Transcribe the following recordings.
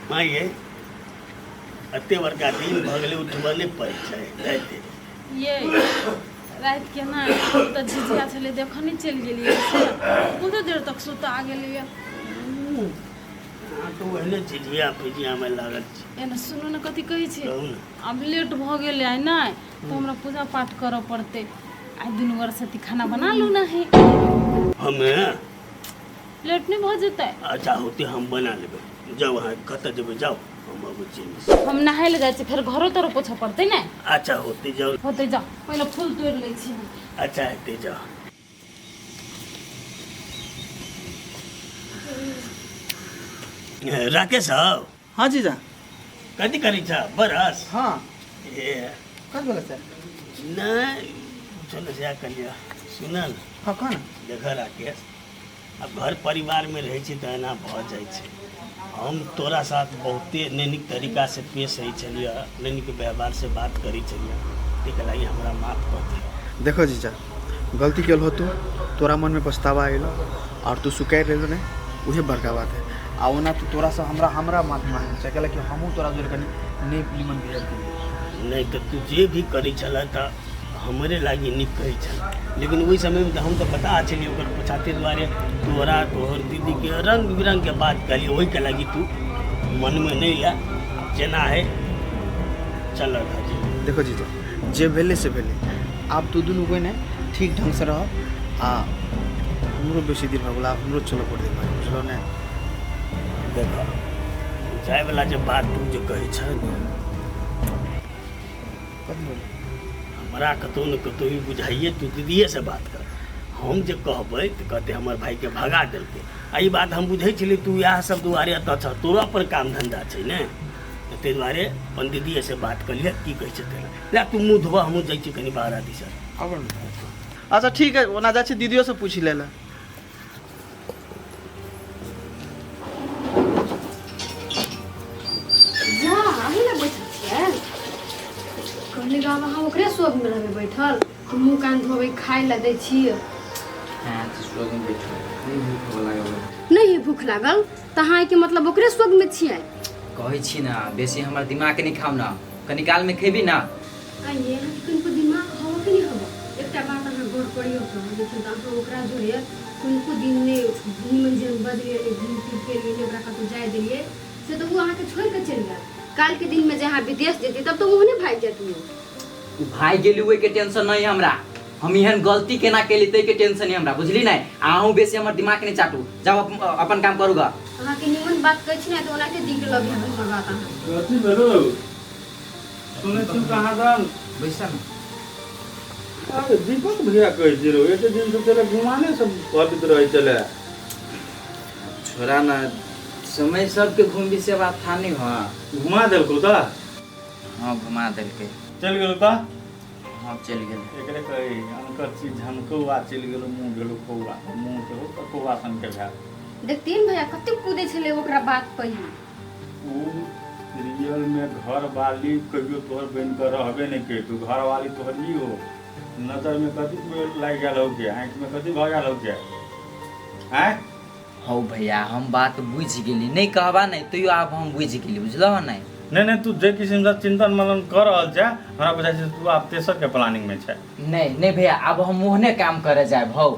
हाँ ये एते बड़का दिन भऽ गेलै उठबऽ नहि पड़ै छै राति। ये राति के ना तऽ झिझिया छलै, देखऽ नहि चलि गेलियै से बहुते देर तक सुता गेलियै। अहाँ तऽ ओहने झिझिया फिझियामे लागल छी। एना सुनू ने, कथी कहै छी? कहू ने। आब लेट भऽ गेलै आइ, नहि तऽ हमरा पूजा पाठ करऽ पड़तै आइ। दुनू गोरा साथी खाना बना लू ने है। हमे लेट नहि भऽ जेतै? अच्छा होते, हम बना लेबै। जाउ, अहाँ कतऽ जेबै जाउ, हम अबै छी। हम नहाय लए जाइ छी, फेर घरो तोरो पोछऽ पड़तै ने। अच्छा होते, जाउ। होतै, जाउ, पहिले फूल तोड़ि लै छी हम। अच्छा हेतै, जाउ। राकेश हौ। हाँ जीजा। कथी करै छ? बरस? हाँ। ए। कथी बोलै छै? नहि, चलो सएह कहलियै, सुनल। हाँ, कह ने। देख राकेश, आब घर परिवारमे रहै छी तऽ एना भऽ जाइ छै। हम तोरा साथ बहुते नहि नीक तरीकासँ पेश होइ छलियै, नहि नीक व्यवहारसँ बात करै छलियै, ताहिके लागि हमरा माफ कऽ दिअ। देखो जीजा, गलती केल हो तू, तोरा मनमे पछतावा अयलो आओर तू सुकारि लेलो ने, उहे बड़का बात है। आ ओना तो तोरा से हमरा हमरा माफी मांगे छै, कैला कि हमहूँ तोरा जोड़ कनि नहि निमन बिहेव केलियै। नहि तऽ तू जे भी करै छलह तऽ हमरे लागि नीक कहै छल, लेकिन ओहि समयमे तऽ हम तऽ पता छलियै, ओकर पछाते दुआरे तोरा तोहर दीदीके रङ्ग बिरङ्गके बात कहलियै। ओहिके लागि तू मनमे नहि लए, जेना है चल रहल। देखो जीजा, जे भेलै से भेलै, आब तू दुनू कोइ ने ठीक ढङ्गसँ रह। आ हमरो बेसी दिन भऽ गेल, आब हमरो चलऽ पड़तै भाइ, बुझलहो ने? देख, जायवला जे बात तू जे कहै छह ने, कथी बोलै? हमरा कतहु ने कतहु ई बुझाइए, तू दीदिएसँ बात कर। हम जे कहबै तऽ कहतै हमर भाइके भगा देलकै। आ ई बात हम बुझै छलियै, तू इएह सब दुआरे एतऽ छह, तोरो अपन काम धन्धा छै ने, तऽ ताहि दुआरे अपन दीदीएसँ बात कऽ लिअ, की कहै छै तेना ले। तू मुँह धोबऽ, हमहूँ जाइ छी कनि बाहर दिस। आबऽ ने। अच्छा ठीक है, ओना जाइ छी दीदियोसँ पूछि लै लए। जा, अही ने बैठल छियै? कहली बाबा, हम ओकरे शोकमे रहबै बैठल? हम मुँह कान धोबै, खाय लए दै छी। हाँ, तऽ शोक में बैठो नहीं, भूख होबऽ लागल। नहि हे भूख लागल तऽ अहाँ एहिके मतलब ओकरे शोकमे छियै? कहै छी ने, बेसी हमर दिमाग नहि खाउ ने, कनी कालमे खेबी ना। आइये अहाँके कनिको दिमाग हबऽ कि नहि हबऽ? एकटा बात अहाँ गौर करियौ तऽ देखियौ तऽ अहाँ ओकरा जोरे कनिको दिन नहि निमन जेहन बजलियै, नहि घूमि फिर के एलियै, नहि ओकरा कतहु जाय देलियै, से तऽ ओ अहाँके छोड़ि कऽ चलि गेल। काल्हिके दिनमे जे अहाँ विदेश जैतियै तब तऽ ओहने भागि जायत ओ। ओ भागि गेली ओहिके टेंशन नहि हमरा, हम एहन गलती केना केली ताहिके टेंशन है हमरा, बुझली नहि? अहूँ बेसी हमर दिमाग नहि चाटू, जाउ अपन काम करू गा। अहाँके निमन बात कहै छी ने तऽ ओनाहिते दिक लगे हमर बात अहाँ। कथी भेलो? सुनै छी कहाँ दन बैसा ने। अरे दीपक भैया, कहै छी रौ, एते दिन से तेरे घुमाने सब भवित रहै छलै। छोड़ा ना, समय सबके घूमबी से बात था नहीं। हाँ। घुमा देलकौ तऽ? हाँ, घुमा देलकै। चलि गेलौ तऽ? हाँ, चलि गेल। एकरे कहै अनकर चीज झमकौआ, चलि गेलौ मुँह भेलौ कौआ, मुँह सेहो तऽ कौआ सनके भेल। देखतियै भैया, कते कूदै छलै ओकरा बात कही। उ रियल में घरवाली कहियो तोहर बनि कऽ रहबे नहि करितौ। घरवाली तोहर ई हो नजर में कथी लागि गेल हौ के आँखि में कथी भऽ गेल हौ के आँय? हौ भैया, हम बात बुझि गेली, नहि कहबा नहि तैयो आब हम बुझि गेली, बुझलहो नहि? नहि नहि, तू जे किसिमसँ चिन्तन मनन कऽ रहल छै, हमरा बुझाइ छै तू आब तेसरके प्लानिंगमे छै। नहि नहि भैया, आब हम ओहने काम करे जायब हौ।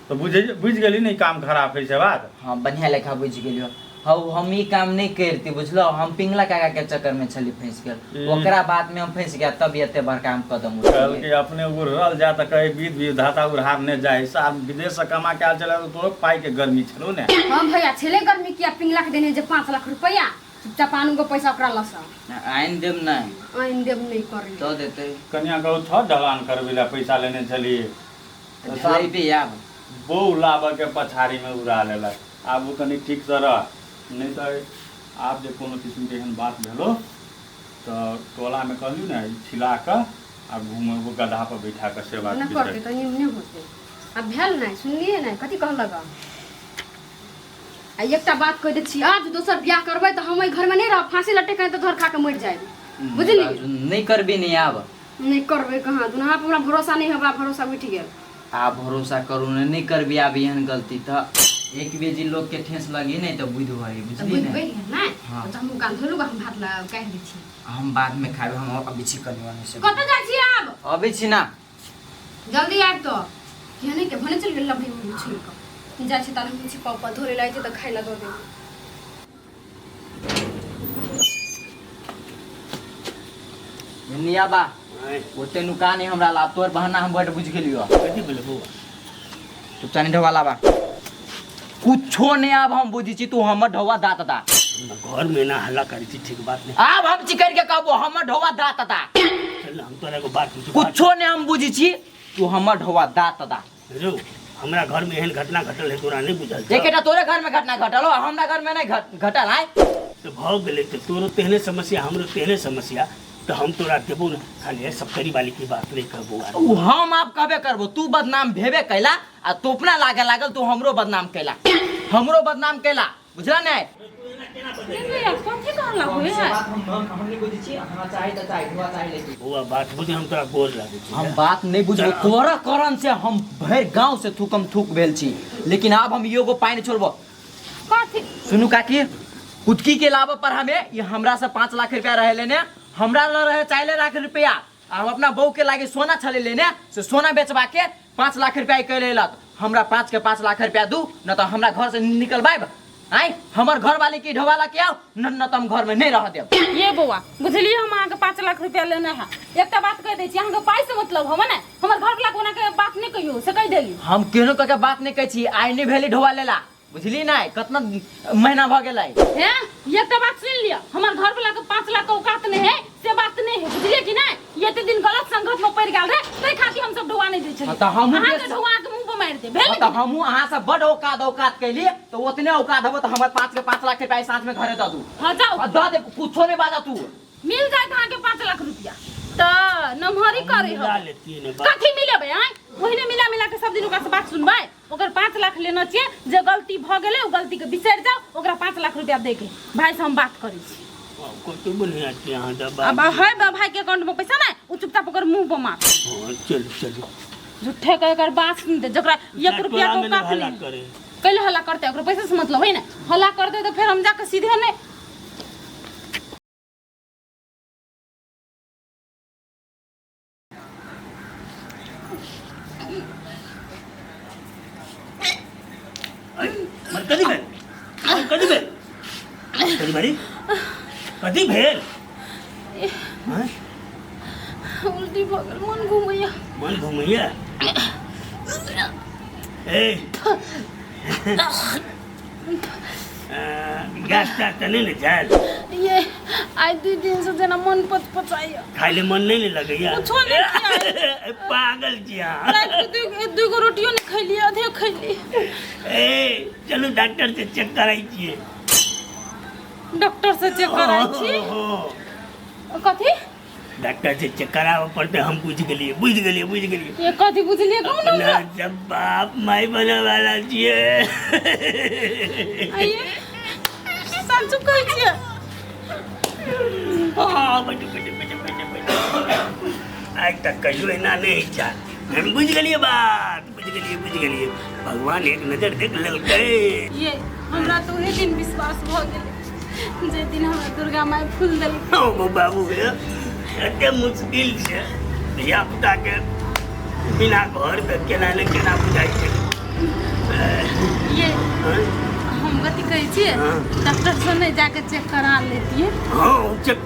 तऽ बुझि गेली ने ई काम खराब होइ छै बात? हाँ, बढ़िया लेखा बुझि गेलियो हौ। हम ई काम नहि करती, बुझलो? हम पिंगला काका के चक्कर में छली फंसि गेल। ओकरा बात में हम फंसि गया, तब एते बड़का हम कदम उठेलियै। कहलकै अपने उड़ल जा तऽ कहै विध विधाता उड़ार नहि जाइ। साल विदेशसँ कमा के आयल छलै तऽ तोरो पाइके गर्मी छलौ ने। हाँ भैया, छेलै गर्मी। किया पिंगला के देने जे 5 लाख रुपया? चुपचाप आनू गो पैसा ओकरा लसँ। आनि देब नहि? आनि देब नहि करी। दऽ देतै। कनिया कहू, छत ढलान करबै लए पैसा लेने छली। तऽ ढलेबे आब। बहू लाबऽके पछाड़ीमे उड़ा लेलक। आब ओ कनि ठीकसँ रह, नहि तऽ आब जे कोनो किसिमके एहन बात भेलो तऽ टोलामे कहलियौ ने, ई छिला कऽ आ घुमेबो गदहा पर बैठा कऽ, से बात नहि करतै तऽ निमने होतै। आब भेल नहि? सुनलियै नहि कथी कहलक? आ एकटा बात कहि दै छी, आज दोसर बियाह करबै तऽ हम एहि घरमे नहि रहब। फांसी लटक तऽ धर खा कऽ मरि जायब, बुझली? नहि करबी नहि आब। नहि करबै कहाँ दुनू पर हमरा भरोसा नहि हबा, भरोसा उठि गेल। आब भरोसा करू ने, नहि करबी आब एहन गलती तऽ। एक बेजी लोग के ठेस लगी नहीं तो बुझ भई तऽ बुझली बुझि नहीं गेल ने। हाँ। तऽ हम कान धोलू, हम भात लगा काटि दै छी। हम बाद में खाबे, हम अभी छी कनी ओने से। कतऽ जाइ छी आब? अबै छी ना। जल्दी आबि तऽ केहने के भने चलि गेल लबड़ी मुड़ी छुनि कऽ। जाइ छी ताले, हम छी पापा धोले लागि छै तऽ खाइ लए दऽ देबै। निया बा। आँय, ओते नुका नहीं हमरा ला, तोर बहाना हम बड बुझ गेलियो। कथी भेलै बौआ? चुपचाप नहीं ढोवा लाबा, कुछो नहीं। आब हम बुझी छी तू हमर ढोवा दात दा। घर में ना हल्ला करै छी, ठीक बात नहीं। आब हम चिकर के कहबो, हमर ढोवा दात दा। चल ना, हम तोरा एगो बात पूछू। कुछो नहीं, हम बुझी छी तू हमर ढोवा दात दा। रो हमरा घर में एहन घटना घटल है, तोरा नहीं बुझल छौ? एकेटा तोरे घर में घटना घटल हो, हमरा घर में नहीं घटल आय। तऽ भऽ गेलै, तऽ तोरो तेहने समस्या, हमरो तेहने समस्या, तऽ हम तोरा देबो ने, खाली है सप्तरी वाली की बात नहीं कहबो। उ हम आप कहबे करबो, तू बदनाम भेबे कैला आ तोपना लागे लागल, तू हमरो बदनाम कैला, हमरो बदनाम कैला, बुझला नहीं? ये भैया कथी कहला हुए है? हम नहीं बुझी छी, हमरा चाही त चाही, ढोआ चाही लेकिन। बौआ बात बुझ, हम तोरा गोर लागै छी। हम बात नहीं बुझबो, तोरा कारण से हम भरि गांव से थूकम थूक भेल छी, लेकिन आब हम एगो पानि छोड़बो। कथी? सुनू काकी, कुदकी के लाभ पर हमें ये हमरा से 5 लाख रुपया रहे लेने, हमरा ल रहे 4 लाख रुपया, आ हम अपना बहू के लागे सोना छले लेने, से सोना बेचबा के 5 लाख रुपया कह लेलक। हमरा 5 के 5 लाख रुपया दू, न तो हमरा घर से निकलबाब। आय हमर घर वाले के ढोवा के आओ न, न तो हम घर में नहीं रह देब। ये बौआ बुझलिए, हम अहाँके 5 लाख रुपया लेने है। एकटा बात कहि दै छी, अहाँके पाइ से मतलब हवे ने, हमर घर वाला कोना के बात नहीं कहियो, से कहि देली। हम केहनो कह के बात नहीं कहै छी, आइ नहीं भेली ढोवा लेला, बुझली नहीं? कतना महीना भ गेलै। हैं, एकटा बात सुन लिअ, हमर घर वाला के 5 लाख के औकात नहीं है से बात नहीं है, बुझलिए कि नहीं? एते दिन गलत संगत में पड़ि गेल रहे, तै खातिर हम सब ढोवा नहीं दै छलियै। हाँ, तऽ हमहूँ अहाँके ढोवा के मुंह पर मारि दे भेल। हाँ, तऽ हमहूँ अहाँ सब बड औकात औकात कैली, तऽ ओतने औकात हबो तऽ हमर 5 के 5 लाख रुपया साँझ में घरे दऽ दू। हाँ जाओ। आ, दऽ दे, कुछो नहीं बाजा तू। मिल जाए अहाँके 5 लाख रुपया तऽ नमहरी करे मिला हो। लेतियै ने बात। कथी मिलेबै? आँय, ओहिने मिला मिला के सब दिन ओकरा से बात सुनबै? ओकर 5 लाख लेना छियै, जे गलती भऽ गेलै ओ गलती के बिसरि जाउ, ओकरा 5 लाख रुपया दे के भाई से हम बात करै छी। कते बढ़िया छी अहाँ दबा। अब है बा भाई के अकाउंट में पैसा नहीं, उ चुपचाप ओकर मुंह पर मार। हाँ, चलू चलू। झूठे के एकर बात सुन दे, जकरा 1 रुपया के टोला में औकात हल्ला नहीं करे। कैले हल्ला करते? ओकरा पैसा से मतलब है ना, हल्ला करते तो फिर हम जाके सीधे नहीं। मर कथी भेल? कथी भेल? कथी भेल? कथी भेल? हाँ? उल्टी भऽ गेल, मन घुमैया। मन घुमैया? ए गैस तैस तऽ नहि ने जायल? ये आइ 2 दिन से जेना मन पचपचाइया। खाइ ले मन नहि ने लगैया? कुछो नहि खियाइ। पागल छी अहाँ। राति के दुइ गो रोटियो नहि खैलियै, आधे खैली। ए चलू डॉक्टर से चेक कराइ छियै। डॉक्टर से चेक कराइ छी? कथी? डॉक्टर से चेक कराबऽ पड़तै। हम बुझि गेलियै, बुझि गेलियै, बुझि गेलियै। ये कथी बुझलियै? कहू ने हमरा। अपना सब बाप माय बने वाला छियै। आइए साँचो कहै छियै? हाँ, बैठू बैठू बैठू बैठू बैठू। आइ तक कहियो एना नहि इच्छा। हम बुझि गेलियै बात, बुझि गेलियै, बुझि गेलियै। भगवान एक नजर देख लेलकै। ये हमरा तऽ ओहे दिन विश्वास भऽ गेलै जे दिन हमरा दुर्गा माय फूल देलकै। ओ बाबू हे, एते मुश्किल छै धिया पुताके बिना घर के केना ने केना बुझाइ छै। ये हँ? हम कथी कहै छियै? हाँ। डॉक्टर से नहि जाके चेक करा लेतियै? हँ, चेक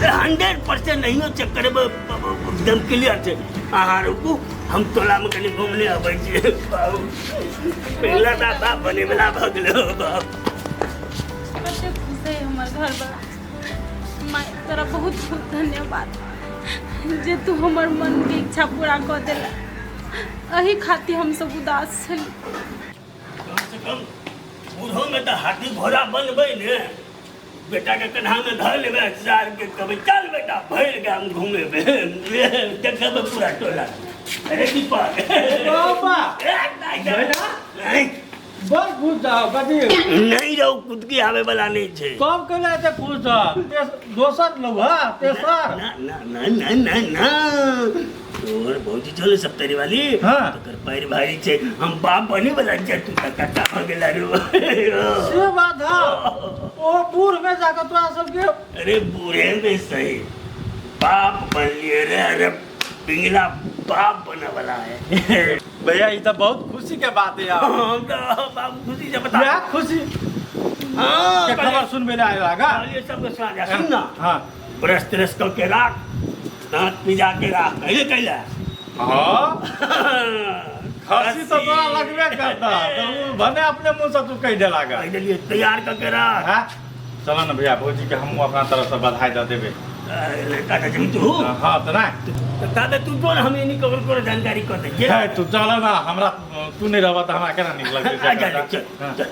100% नहियो चेक करेबै, एकदम क्लियर छै। अहाँ रुकू, हम टोलामे कनि घुमने अबै छी। बाबू पहिला तऽ बाप बनेवला भऽ गेलै हौ बाप। कते खुश है हमर घरवला। माय तोरा बहुत बहुत धन्यवाद जे तू हमर मन के इच्छा पूरा कऽ देला। एही खातिर हम सब उदास छली। कम से कम बूढ़ो में तऽ हाथी घोड़ा बनबै ने, बेटा के कन्हा में धर लेबै, सार के कहबै चल बेटा भरि गाम घुमेबै, देखेबै पूरा टोला। अरे दीपक बाबा नहीं बड़ खुश जाओ कथी? नहीं रहो, कुदकी आवे वाला नहीं छै। कब केला एते खुश छ? दोसर लौ हा तेसर? ना ना ना ना ना ना, तोहर भौजी छल सप्तरी वाली। हाँ। तकर पैर भारी छै, हम बाप बने वाला छै, तू तऽ कट्टा भऽ गेला रो। से बात है, ओ बूढ़ में जाकर तोरा सबके। अरे बूढ़े में सही बाप बनलिए रे। अरे पिंगला बाप बने वाला है। भैया, ई तऽ बहुत खुशी के बात है यार। हम तऽ बाप खुशी से बता। क्या खुशी हाँ के खबर सुनबे ले आयो आगा। कहलिए सबके सुना जा, सुन ना। हाँ। ब्रश त्रश कऽ के राख, दांत पिजा के राख, कहिले कैला। हाँ, खसी तो तोरा लगबे करता तो उ भने अपने मुंह से तू कह देला गा। कहि देलिए तैयार कऽ के राख। हाँ, चल ना भैया, भौजी के हमहूँ अपना तरफ से बधाई दऽ देबै। काटा जमी तू। हाँ तऽ नहि। तऽ ताबे तू जो ना, हम एनी ककरो कोनो जानकारी कऽ दै छियै। है, तू चल ना, हमरा तू नहीं रहबा तऽ हमरा केना नीक लगतै से। अच्छा, चल, हाँ। चल।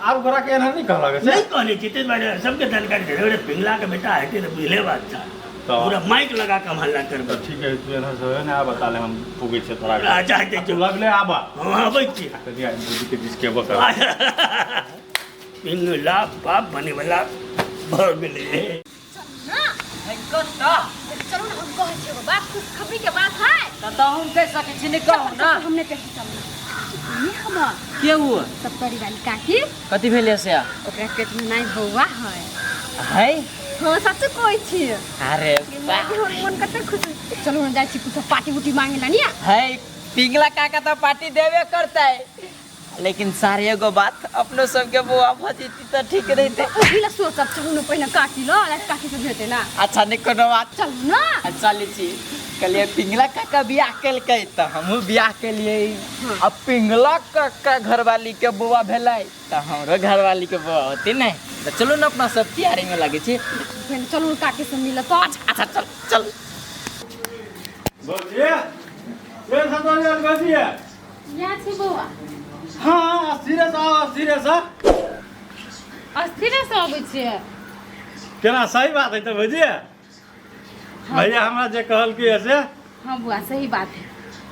आर गोरा के एना नहीं कहलक से? नहीं कहने छी, ताहि दुआरे सबके जानकारी दे रे। पिंगला के बेटा हेतै तऽ बुझले बात छै। पूरा माइक लगा के हम हल्ला करबै। तऽ ठीक है, तू एना से ने आबऽ, ताले हम पुगै छियै तोरा। अच्छा, अच्छा। तू लगले आबऽ। हम आबै छी। कनि आइ भौजी के दिस केबो कर। पिंगला बाप बने वाला भऽ गेलै। ना। है कतऽ? चलू ना, हम कहै छियै एगो बात, खुशखबरी के बात है। तऽ हम कहि सकै छी, नहि कहू ना। हम नहि कहै, चलू ना। नहीं हमर के हुआ? सब परिवार काकी। कथी भेलै से? ओकरा पेट में नहीं बौआ है। है? हाँ, सच कहै छी। अरे माय के हमर मन कते खुश। चलू ना, जाइ छी कुछो पार्टी उटी मांगे ला नहीं। है पिंगला काका तऽ पार्टी देबे करतै, लेकिन सारे एगो बात, अपनो सबके बौआ भऽ जेती तऽ ठीक रहितै। ओही ला सोचब। चलू ना, पहिने काकी ल काकी से भेटे ना। अच्छा, नहि कोनो बात। चलू ना। चलै छी। कहलियै पिंगला काका बियाह केलकै तऽ हमहूँ बियाह केलियै। आ पिंगला काका घरवाली के बौआ भेलै तऽ हमरो घरवाली के बौआ होतै ने। तऽ चलू ने, अपना सब तैयारी में लागै छी। पहिने चलू काकी से मिलत तो। अच्छा, चल चल। भौजी, ए सतोरिया भौजी। यहाँ छी बौआ। हाँ, सीरियस आओ, सीरियस। अस्थिरे से अबै छियै। केना, सही बात है तऽ भौजी? भैया हमरा जे कहलकै से। हाँ बुआ, सही बात है,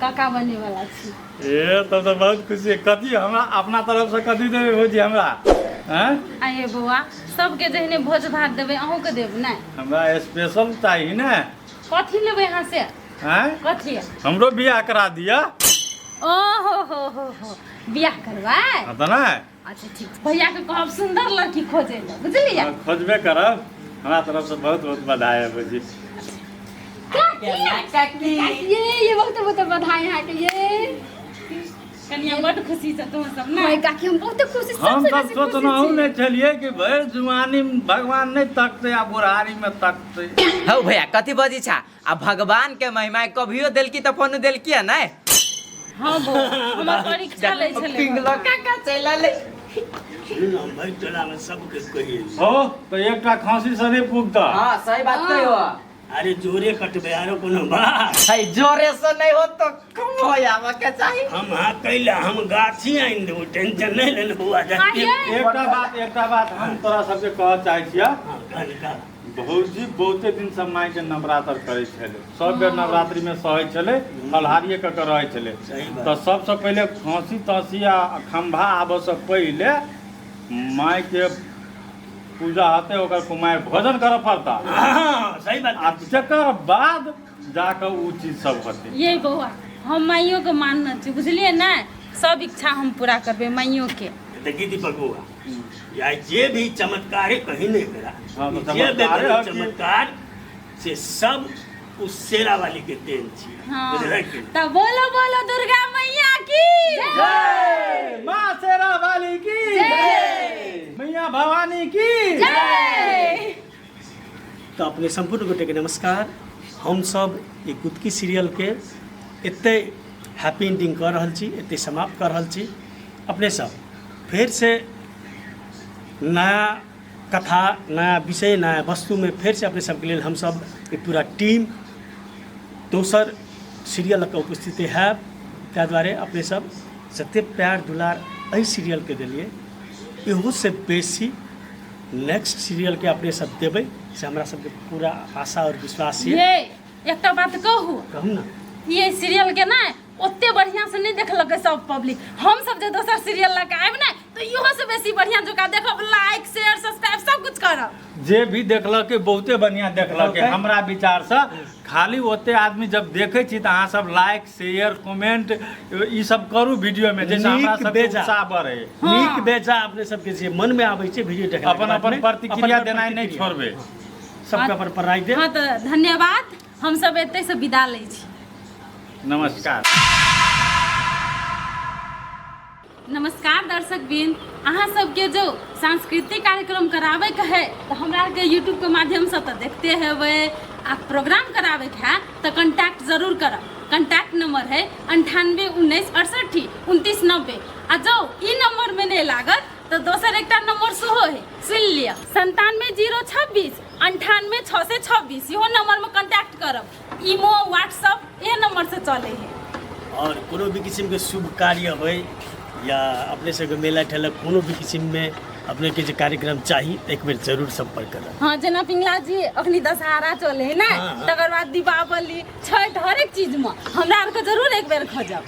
काका बने वाला छी। ए तब तऽ बहुत खुशी है। कथी हमरा अपना तरफ से कथी देबै भौजी हमरा? हैं? आइए बौआ, सबके जहने भोज भात देबै, अहूँके देब नहि? हमरा स्पेशल चाही ने। कथी लेबै अहाँ से? हैं? कथी? हमरो बियाह करा दिअ। ओ हो हो हो हो, बियाह करबै? हाँ तऽ नहि। अच्छा ठीक छै, भैया के कहब सुंदर लड़की खोजे लए, बुझलियै? हाँ, खोजबे करब। हमरा तरफ से बहुत बहुत बधाई है भौजी। काकी। ये ये बहुत बहुत बधाई है के ये। कनिया बड खुशी छै तोहर सब ने? हाय काकी, हम बहुत खुशी, हम सबसे सब बेसी खुशी सोचलहुँ छी। नहि छलियै कि भरि जुआनी में भगवान नहि तकतै आ बुढ़ारी में तकतै। हौ भैया, कथी बजै छा? आ भगवान के महिमा कभियो देलकी तऽ फोन देलकी है नहि? हाँ बौआ, हमर परीक्षा लै छलै। पिंगलो काका चलि अलै। सुनू ने, हम भरि टोलामे सबके कहिए। हो तऽ एकटा खांसी से नहि पुगता। हाँ, सही बात कहियो। अरे जोरे कटबै, आरो कोनो बात है जोरे से नहीं हो तो कम हो जावा के चाही। हम हाँ कैला, हम गाछी आनि देबो, टेंशन नहीं लेने बौआ जा। आइए। एकटा बात हम तोरा सबके कहऽ चाहै छियै। हाँ, कह ने, कह। भौजी बहुते दिन से माय के नवरात्र करै छलै, सब बेर नवरात्रि में सहै छलै, फलहारिये कऽ के रहै छलै। सही बात। तऽ सबसँ पहिले खांसी तांसी आ खम्भा आबऽ से पहिले माय के पूजा हेतै, ओकर कुमारि भोजन करऽ पड़ता। हाँ, सही बात। आ तकर बाद जाकऽ उ चीज सब हेतै। ये बौआ, हम माइयो के मानने छी, बुझलियै ने? सब इच्छा हम पूरा करबै माइयो के। देखी दीपक बौआ, या जे भी चमत्कार है कहीं नहीं करा। हाँ, तो जे भी चमत्कारे भेलै है कि- चमत्कार से सब उस शेरा वाली के देन छी। हाँ। बुझलै कि? तऽ बोलो बोलो दुर्गा मैया की। जय माँ शेरा वाली की जय, मैया भवानी की। जय। तऽ अपने सम्पूर्ण गोटेके नमस्कार। हमसब ई गुतकी सीरियलके एतै हैप्पी एंडिंग कऽ रहल छी, एतै समाप्त कऽ रहल छी। अपने सब फेरसँ नया कथा, नया विषय, नया वस्तुमे फेरसँ अपने सबके लेल हमसब ई पूरा टीम दोसर सीरियल लऽ कऽ उपस्थित हैब। ताहि दुआरे अपने सब जतेक प्यार दुलार एहि सीरियलके देलियै, इहोसँ बेसी नेक्स्ट सीरियलके अपने सब देबै, से हमरा सबके पूरा आशा और विश्वास ये। ये एकटा बात कहू? कहू ना। ये सीरियल के ना ओते बढ़िया से नहीं देखलकै सब पब्लिक। हम सब जे दोसर सीरियल लऽ के आयब ने, तऽ इहो से बेसी बढ़िया जकाँ देखब, लाइक शेयर सब्सक्राइब सब कुछ करब। जे भी देखलक बहुते बढ़िया देखलक। हमरा विचार से खाली ओते आदमी जब देखै छी तऽ अहाँ सब लाइक शेयर कमेंट ई सब करू वीडियो में जैसे हमरा नीक सबके बेजा। उत्साह बढ़े। नीक बेजा अपने सबके जे मन में आबै छै वीडियो देखला के अपन बाद अपन में, प्रतिक्रिया अपन देनाइ नहि प्रतिक्रिया। छोड़बै। सबके अपन पर राय देब। हँ, तऽ धन्यवाद, हमसब एतहिसँ विदा लै छी। नमस्कार। नमस्कार दर्शक बिंद, अहाँ सबके जो सांस्कृतिक कार्यक्रम कराबे के है तऽ हमरा आरके यूट्यूब के माध्यमसँ तऽ देखते हेबै, आ प्रोग्राम कराबे के है तऽ कॉन्टैक्ट जरूर करब। कॉन्टैक्ट नंबर है 9819682990, आ जो ई नंबर में नहीं लागत तऽ दोसर एकटा नंबर सेहो है, सुनि लिअ, 9702698626, इहो नंबर में कॉन्टैक्ट करब। ईमो व्हाट्सअप इहे नंबर से चले है। और कोनो भी किस्मके शुभ कार्य होय या अपने सबके मेला ठेला कोनो भी किस्ममे अपनेके जे कार्यक्रम चाही तऽ एक बेर जरूर सम्पर्क करब। हाँ, जेना पिंगला जी अखनी दशहरा चले है ने, हाँ, हाँ। तकर बाद दीपावली, छठ, हरेक चीज में हमरा आरके जरूर एक बेर खोजब।